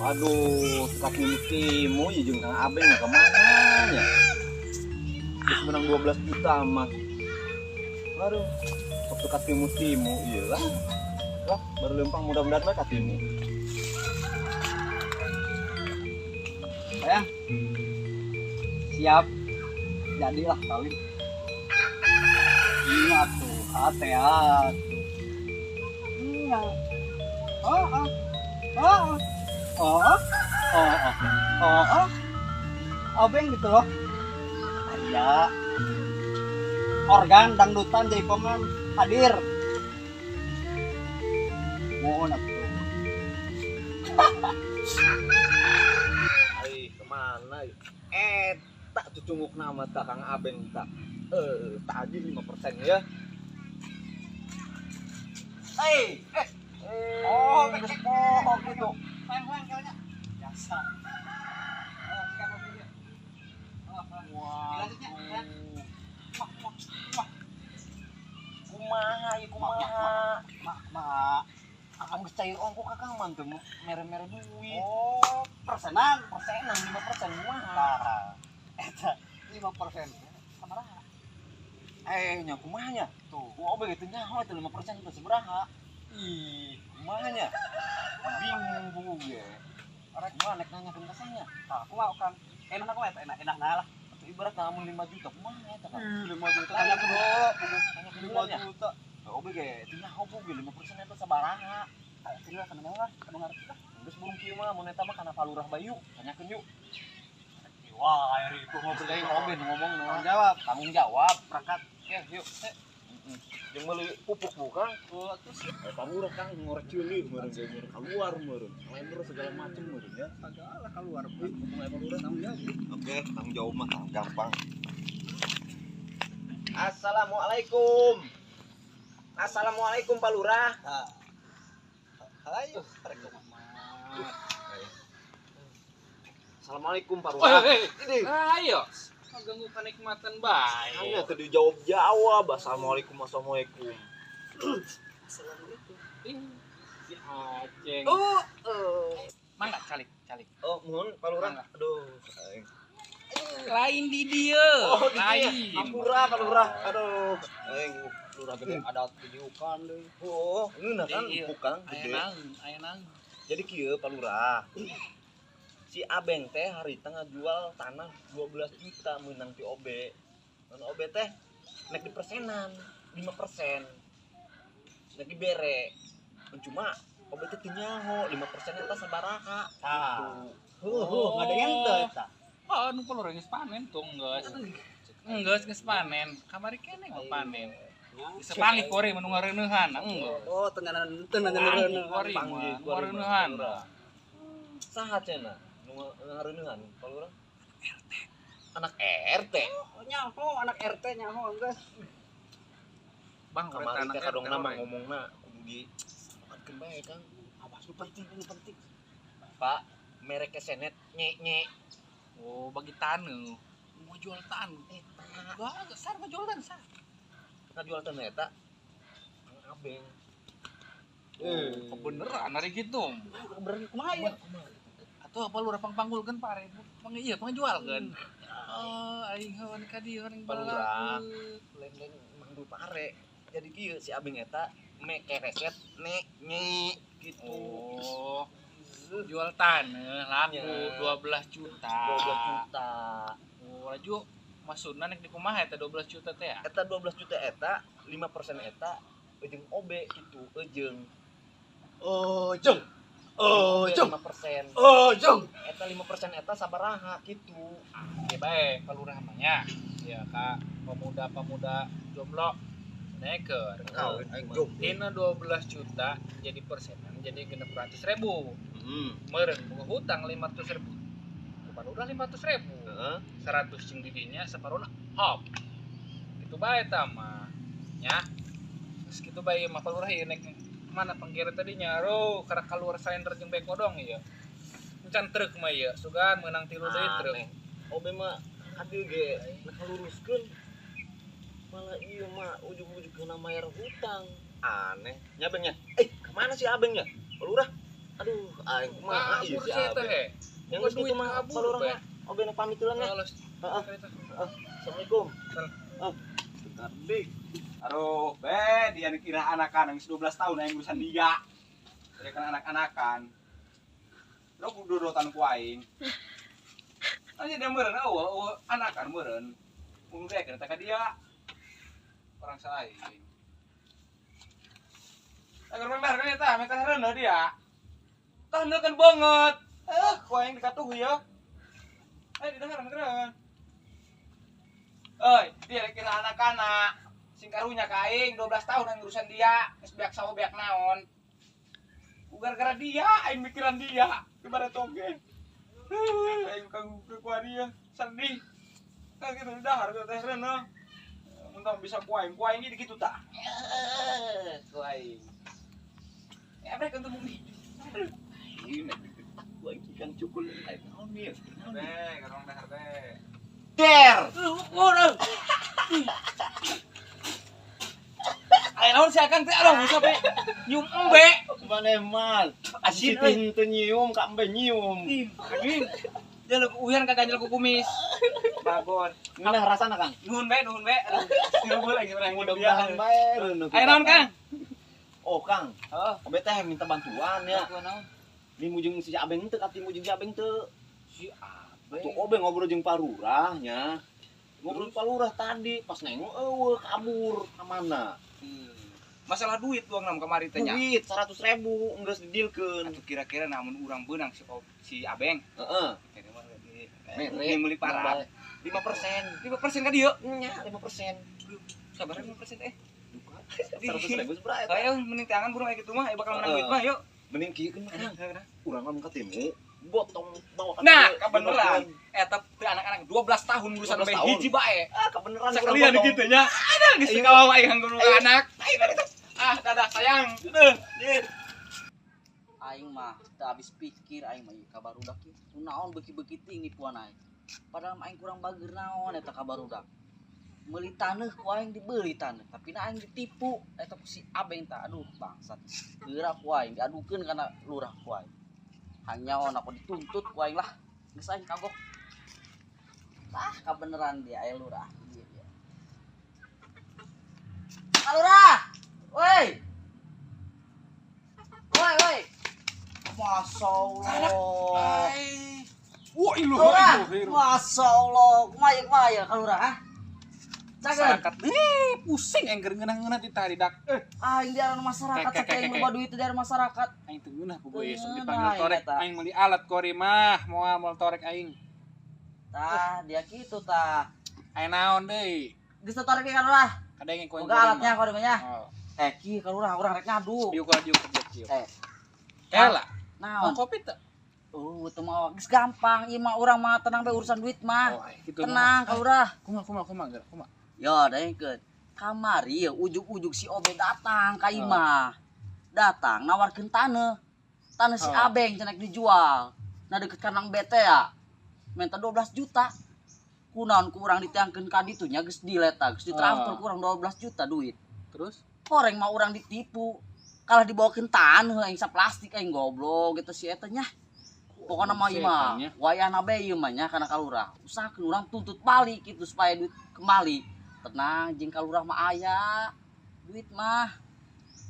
Waduh, katimu ya jeung Kang Abeng ke mana nya? Terus menang 12 juta mah. Waduh, waktu katimu-timu iyalah. Lah, baru lempang mudah-mudahan mah katimu. Sayang. Siap. Jadilah kawin. Iya tuh, hati atuh. Iya. Oh, oh. Oh. Oh, oh, oh, oh, oh. Abeng gitu loh. Iya. Organ dangdutan jaipongan hadir. Mohon atuh. Ai, kemana? Tak cucunguk nama tak Kang Abeng tak. Tadi 5% ya. Oh, oh gitu. Sayang kayaknya. Biasa. Oh, sekarang mau video. Wah. Dilanjutnya, ya. Wah, wah, wah. Kumaha ieu kumaha? Mak, mak. Akang geus cair ongko kakang mah teu mere-mere duit. Oh, persenan, persenan 5% kumaha? Tah. Eta 5%. Sabaraha? Nya kumaha nya? Tuh, gua oge teu nyaho eta 5% teh sabaraha. Ih, kumaha nya? Bingung bu ge. Arek mah nek nanyakeun ka saya. Tah, kumaha kan? Enak kumaha eta enak nah lah. Atuh ibarat lamun 5 juta kumaha eta kan? Ih, 5 juta tanyakeun heula, tanyakeun 5 juta. Oge ge teu nyaho bu ge 5% eta sabaraha. Tah, kieu kana mah kana ngarti lah. Geus burung kieu mah mun eta mah kana Palurah Bayu, tanyakeun yuk. Wah, air itu ngobrol deui oge ngomong tanggung jawab, tanggung jawab, berangkat. Ya, yuk. Jeung meuli pupuk bukan? Oh, terus Palurah Kang ngorek ceuleuh meureun ge meureun keluar meureun. Lain segala macem meureun ya. Segala keluar. Ngomong aya Palurah tanggung jawab. Oke, tanggung jawab mah gampang. Assalamualaikum. Assalamualaikum Pak Lurah. Ayo, Assalamualaikum Pak Lurah. Ayo, ganggu kenikmatan bae. Hanya teu dijawab-jawab. Assalamualaikum, assalamualaikum. Assalamualaikum. Si Aceng. Oh, mangga calik, calik. Oh, mohon Pak Lurah. Aduh. Lain di dia. Oh, di lain. Ampura Pak Lurah. Aduh. Aing Lurah gede ada videokan deui. Oh, ngeunah kan bukan gede. Aya naon. Jadi kieu Pak Lurah. Si Abeng teh harita ngajual tanah 12 juta meunang ti OB. Mun OB teh nek di persenan 5%. Nek dibere. Cuma OB teh teu nyaho 5% eta sabaraha. Tah. Heuh, ngadengen teu eta. Oh, nu Palurah geus panen tuh geus. Geus geus panen. Kamari keneh mah panen. Bisa panggih kori mah nu ngareuneuhan, enggeus. Oh, teu ngareuneuhan. Kori mah ngareuneuhan. Saha cenah nu ngareuneuhan Pak Lurah? RT. Anak RT. Oh, nyaho anak RT nyaho geus. Bang, kamari teh kadongna mah ngomongna kudu di makankeun bae Kang. Awas nu penting, nu penting. Pak, merek kesenet nye-nye. Oh, bagi tanah. Mau jual tanah. Enggak, sar mau jual tanah, sar. Jual tanah eta Kang Abeng. Oh, kebeneran hari gitu. Kebeneran kumaha ya? Atuh apa lurah pangpanggulkeun pare, pang ieu pangjualkeun. Oh, aing heuan ka dieu ning Palurah. Lain-lain manggul pare. Jadi kieu si Abeng eta me kereset ne nye gitu. Oh. Jual tanah laku 12 juta. 12 juta. Oh, laju maksudna nek di kumaha eta 12 juta teh ya? Eta 12 juta eta 5% eta eujeung OB gitu, eujeung. Eujeung. Eujeung. 5%. Eujeung. Eta 5% eta sabaraha kitu. Ya bae Pak Lurah mah nya. Ya ka pemuda-pemuda jomblo neker. Dina 12 juta jadi persenan jadi 600.000. Heeh. Meureun boga hutang 500.000. Pak Lurah 500.000. Heeh. 100 cing didinya saparona hop. Kitu bae ta mah. Nya. Geus kitu bae mah Pak Lurah ieu nek mana panggere tadi nya ro karek kaluar salender jeung beko dong ieu. Encan truk mah ieu, sugan meunang 3 deui truk. OB mah kadieu ge nek luruskeun malah ieu mah ujug-ujug kena mayar hutang. Aneh. Nya Abeng nya. Kemana si Abeng nya? Pak Lurah. Aduh, aing kumaha ieu Kabur si si eta Abeng. he. Yang Boga geus kitu duit mah kabur, Pak Lurah be. mah. Obe nu pamit duluan ya. Alas. Heeh. Assalamualaikum. Salam. Ah, bentar. Aduh, be, dia kira anakan yang 12 tahun yang urusan dia. Dia kan anak-anakan. Lo kudu dodotan ku aing. Aja dia meureun eueuh, eueuh anakan meureun. Mun rek eta ka dia. Orang saing. Agar member kan eta, meta reuneuh dia. Tah kan banget. Eh, ku aing dikatuh ya. Eh, didengar keren. Oi, dia kira anak-anak. Sing karunya ka aing 12 tahun yang urusan dia, geus beak sawo beak naon. Ku gara-gara dia aing mikiran dia, gimana toge. Aing kang ke dia sedih. Kan gitu dahar teh reuneuh. Mun bisa ku aing ini gitu tah. Ku aing. Ya brek untuk bumi. Ini ku aing ikan cukul aing naon ieu? Be, garong dahar be. Der. Aing naon si Akang teh aduh bisa be. Nyium embe. Mana mal? Asin Si teu nyium ka embe nyium. Anjing. Dia lu uyan kagak nyel ku kumis. Bagor. Ngeunah rasana Kang. Nuhun be, nuhun be. Aduh, sireubeuh lagi urang Mudah-mudahan bae reuneuh. Ayo naon Kang? Oh Kang, Heeh. obe teh minta bantuan ya. Bantuan naon? Di mujung si Abeng teu kati mujung si Abeng teu. Si Abeng. Tuh obe ngobrol jeung Pak Lurah nya. Ngobrol Pak Lurah tadi pas nengok eueuh kabur ka mana? Masalah duit doang nam kamari teh nya. Duit 100.000 geus didilkeun. Atuh kira-kira namun urang beunang si si Abeng. Heeh. Mere meuli parah. 5%. 5% ka dieu. Nya 5%. Sabar 5% eh. 100.000 seberapa eta? Ayo mending tangan burung aya kitu mah aya bakal menang duit mah yuk. Mending kieu keun Kang. Urang mah ketemu botong bawa ka Nah, dieu, kebeneran. Eta teu anak-anak 12 tahun urusan 12 bae tahun. hiji bae. Ah, kebeneran Sekalian gitu nya. Ada geus kawawa aing nganggo anak. Ayo dari itu. Ah, dadah sayang. Duh. Aing mah teu habis pikir aing mah ieu ka barudak ieu. Kunaon beuki-beuki teuing nipuan aing. Padahal mah aing kurang bager naon eta ka barudak. Meuli taneuh ku aing dibeli taneuh, tapi na aing ditipu eta ku si Abeng tah. Aduh bangsat. Geura ku aing diadukeun kana lurah ku aing. Hanyaon aku dituntut ku aing lah. Geus aing kagok. Tah kabeneran dia aya lurah. Ieu dia. Ka lurah. Woi. Woi, woi. Masya Allah. Wah, ilu Lurah, ilu. Masya Allah. Kumaha kumaha ya ka lurah, ha? Cager. Masyarakat pusing aing keur ngeunah-ngeunah ti tadi dak. Aing di aran masyarakat, Kek, kek, saking kek, loba duit di aran masyarakat. Aing teu ngeunah ku gue Teu sok ngeunah dipanggil aing torek. eta. Aing meuli alat kori mah, moal moal torek aing. Tah, dia kitu tah. Aing naon deui? Geus teu torek ka lurah. Kadang yang ku aing Boga alatnya kau nya. Oh. Eh, kieu ka lurah urang rek ngadu. Diuk lah diuk diuk diuk. Eh, Ela, mau naon? kopi teu? Oh, teu mah geus gampang. Ieu mah urang mah tenang bae urusan duit mah. Oh, gitu mah. Tenang ka lurah. Kumaha kumaha kumaha geura kumaha. Yo, dengkeun. Kamari ya ujug-ujug si Obe datang ka imah. Datang nawarkeun taneuh. Taneuh si Oh. Abeng cenah dijual. Nah deket kandang bete ya. Minta 12 juta. Kunaon ku urang ditiangkeun ka ditu nya geus dileta, geus ditransfer Oh. ku urang 12 juta duit. Terus Koreng mah urang ditipu. Kalah dibawakeun taneuh aing saplastik aing goblok gitu si eta nya. Pokokna mah ieu mah Setannya. wayahna bae ieu mah nya kana kalurah. Usahakeun urang tuntut balik gitu supaya duit kembali. Tenang jeung kalurah mah aya duit mah.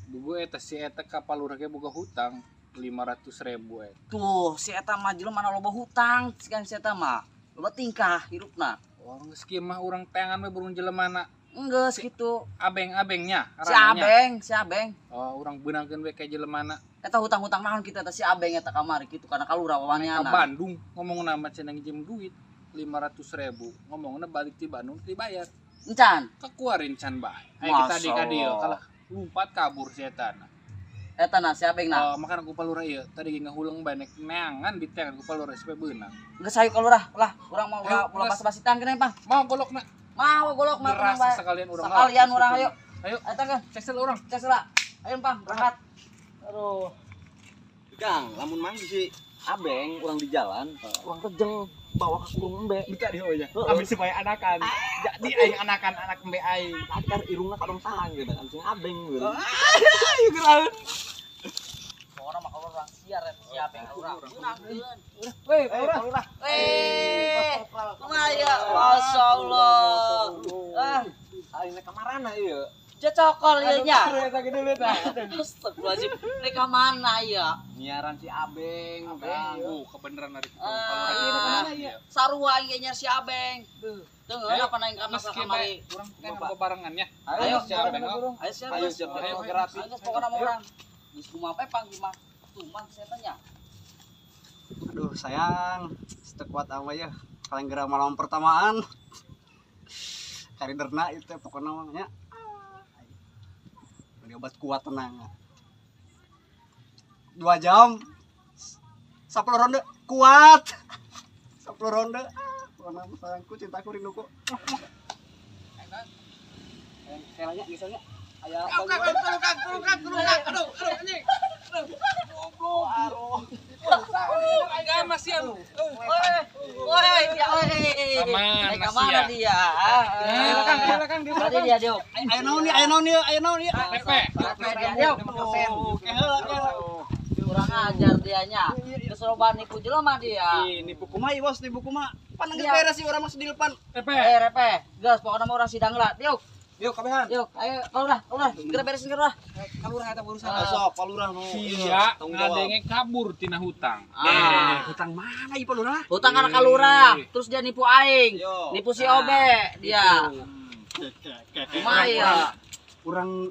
Bubu eta si eta ka palurah ge boga hutang 500.000 eta. Tuh si eta mah jelema mana loba hutang si kan si eta mah. Loba tingkah hirupna. Oh, geus kieu mah urang teangan we burung jelemana. Enggeus kitu. Abeng-abengnya, Si Abeng, si Abeng. Oh, urang beunangkeun we ka jelemana. Eta hutang-hutang naon kitu eta si Abeng eta kamari kitu kana kalurah Ka wawaniana. Bandung ngomongna mah cenah nginjem duit 500.000. Ngomongna balik ti Bandung dibayar. Encan. Kekuarin can bae. Ayo kita Masya di ka dieu Allah. kalah lompat kabur si eta na. Eta na si Abeng na. Oh, makana ku palurah ieu tadi ge ngahuleng bae nek neangan diteangan ku palurah supaya beunang. Geus hayu kalurah lah, urang mah Ayo, ulah geus. basa-basi tang kene, Pang. Mau golokna Mau golok mah tenang beras bae. sekalian urang. Sekalian urang ayo. Ayo, Eta kan, cesel urang. cek lah. Ayo Pang, berangkat. Aduh. Kang, lamun manggih si Abeng urang di jalan, urang rejeng bawa ke kurung embe. Minta dia nya. Heeh. Ambil supaya anakan. Jadi aing anakan anak embe aing. Akar irungna kadang sahang gitu, langsung Abeng gitu. Ayo geraun. Pokona mah kalau urang siar eta si Abeng urang. Meunangkeun. Weh, Lurah. Eh, kumaha ya? Masyaallah. Ah, Aing ka marana ieu? cocokol ieu nya. Aduh, eta dulu tah. Astagfirullahaladzim. Rek ka mana ya? Nyiaran si Abeng, Kang. Kebenaran dari Ah, sarua ieu nya si Abeng. Teu apa naik ka masa Meski kamari. bae urang teh barengannya. Ayo, si Abeng. Ayo siap. Ayo siap Ayo, gratis. Ayo pokona mah urang. Geus kumaha bae panggih mah. Tuman setannya. Aduh sayang, sekuat apa ya? Paling gerak malam pertamaan. Kariderna itu pokoknya mah nya. Beli obat kuat tenang. 2 jam. 10 ronde kuat. 10 ronde. Pokoknya sayangku, cintaku, rinduku. Kayaknya misalnya aya Kang, Kang, aduh, anjing. Aduh, goblok. Enggak masih anu. Woi, dia oi. Aman, Naik ka masih mana ya. dia? Ayo Kang, ayo Kang, dia Tadi dia diuk. Ayo naon ieu, ayo naon ieu, ayo naon ieu. Pepe. Dia diuk. Oke heula, heula. Kurang ajar dianya. Geus loba nipu jelema dia. Ih, nipu kumaha ieu bos, nipu kumaha. Pan geus Iya. beres sih urang mah di depan. Pepe. Eh, repe. Geus pokona mah urang sidang lah. Diuk. Yuk, kabehan. Yuk, ayo kalurah, kalurah. Segera beresin kalurah. Kalurah eta urusan. Sok Pak Lurah nu. Sia tanggung jawab. ngadenge kabur tina hutang. Ah. Hutang mana ieu Pak Lurah? Hutang kana kalurah, terus dia nipu aing. Yo. Nipu si Obe dia. Kumaha ya? Urang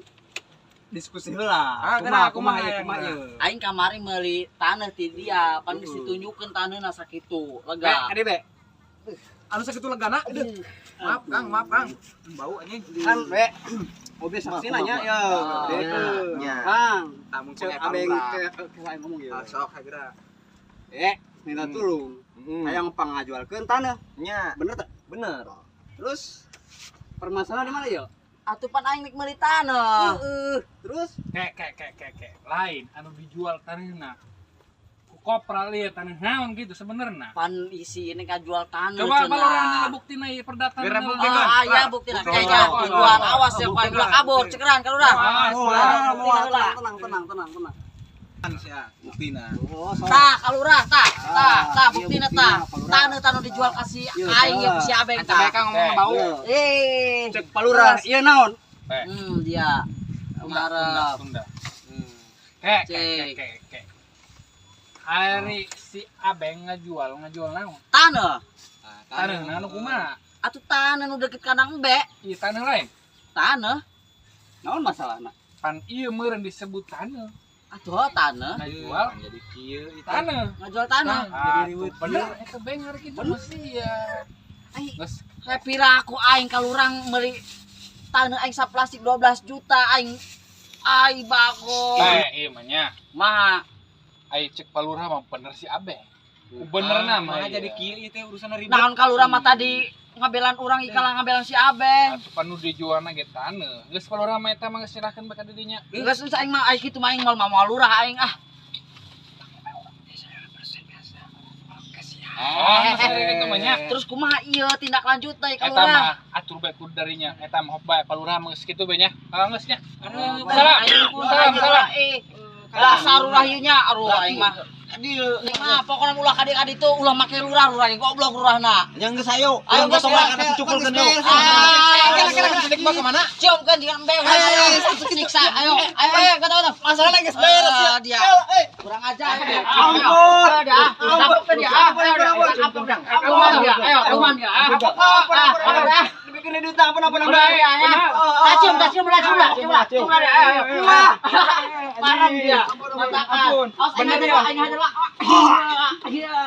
diskusi heula. Ah, Kumaha kumaha, kumaha ieu, kumaha, kumaha ieu. Aing kamari meuli taneuh ti dia, pan geus ditunjukkeun taneuhna sakitu, lega. Be, ade be. Anu sakitu legana. Maaf, Kang, maaf, Kang. Bau anjing. Kan be. Obe saksi nanya ya. Nya. Kang, Tamun cek abeng teh aing ngomong ieu. Ah, sok geura. Eh, minta tulung. Hayang pangajualkeun tanah. Nya, Bener tak? bener. Terus permasalahan di mana ya? Atuh pan aing nek meuli taneuh. Terus Kek kek kek kek kek. Lain anu dijual taneuhna. Ku kopral ieu taneuh naon gitu sebenarnya. Pan isi ini kajual taneuh. Coba cenah. Pak Lurah anu buktina ieu perdata. Biar bukti, Ah, aya buktina kayaknya tujuan awas ya pan ulah kabur cekeran kalurah. Awas. moal, moal, Buktina heula. tenang, tenang, tenang, tenang. Sia, buktina. Oh, sok. Tah kalurah tah, tah, tah Iya, buktina buktina, tah. Pak Lurah. Taneuh taneuh dijual ka si Iya, aing ya tah. ku si Abeng Anca tah. bae Kang ngomong bau. Iya. Eh. Cek Pak Lurah, ieu naon? Dia. Tunda, Ngarep. tunda. Kek kek Cek. kek kek. Ari si Abeng ngajual naon? Taneuh. Taneuh anu kumaha? Atuh taneuh nu deket kandang embe. Ieu taneuh lain. Taneuh. Naon masalahna? Pan ieu meureun disebut taneuh. Atuh taneuh. Ngajual Jadi kieu itu. taneuh. Ngajual taneuh. Jadi ribut. Bener eta beng hari kitu masih ya. Ai, Geus kayak pira aku aing kalurang meuli taneuh aing saplastik 12 juta aing ai bago. Bae ieu mah nya. Maha Ai cek Pak Lurah mah bener si Abeng. Benerna mah. Mana ieu. jadi kieu ieu teh urusan ribet. naon kalurah mah tadi ngabelan urang ikalah ngabelan si Abeng. Atuh panu dijualna ge taneuh. Geus Pak Lurah mah eta mah geus nyerahkeun bae ka didinya. Geus geus aing mah aing kitu mah aing moal moal lurah aing ah. Oh, masalah kitu mah nya. Terus kumaha ieu tindak lanjut teh Eta kalurah? mah atur bae kudu darinya. Eta mah hop bae Pak Lurah mah geus kitu bae nya. Ah geus nya. Salam. Salam, salam. Dasar lurah ieu nya, aduh aing mah. Dieu mah pokona ulah ka dieu itu ulah make lurah lurah goblok lurahna. Yang geus ayo. Ayo, Urang geus, gotong bae geus, kana cuculkeun geus, yuk. geus. Ah, Dik mah kemana? Cium kan jangan embe siksa. Ayo, ayo, ayo, kata kata. Masalahnya geus beres ya. Dia. Kurang ajar. Ampun. Ayo, dia. Ampun dia. Ayo, ampun dia. Ampun dia. Ayo, ampun dia. Ampun, ampun, ampun. Dibikin duit ampun, ampun, ampun. Udah, ya, ya. Cium, cium, cium, cium, cium, ayo, ayo. Parah dia. Matakan. Awas, aing hajar, aing hajar, Iya.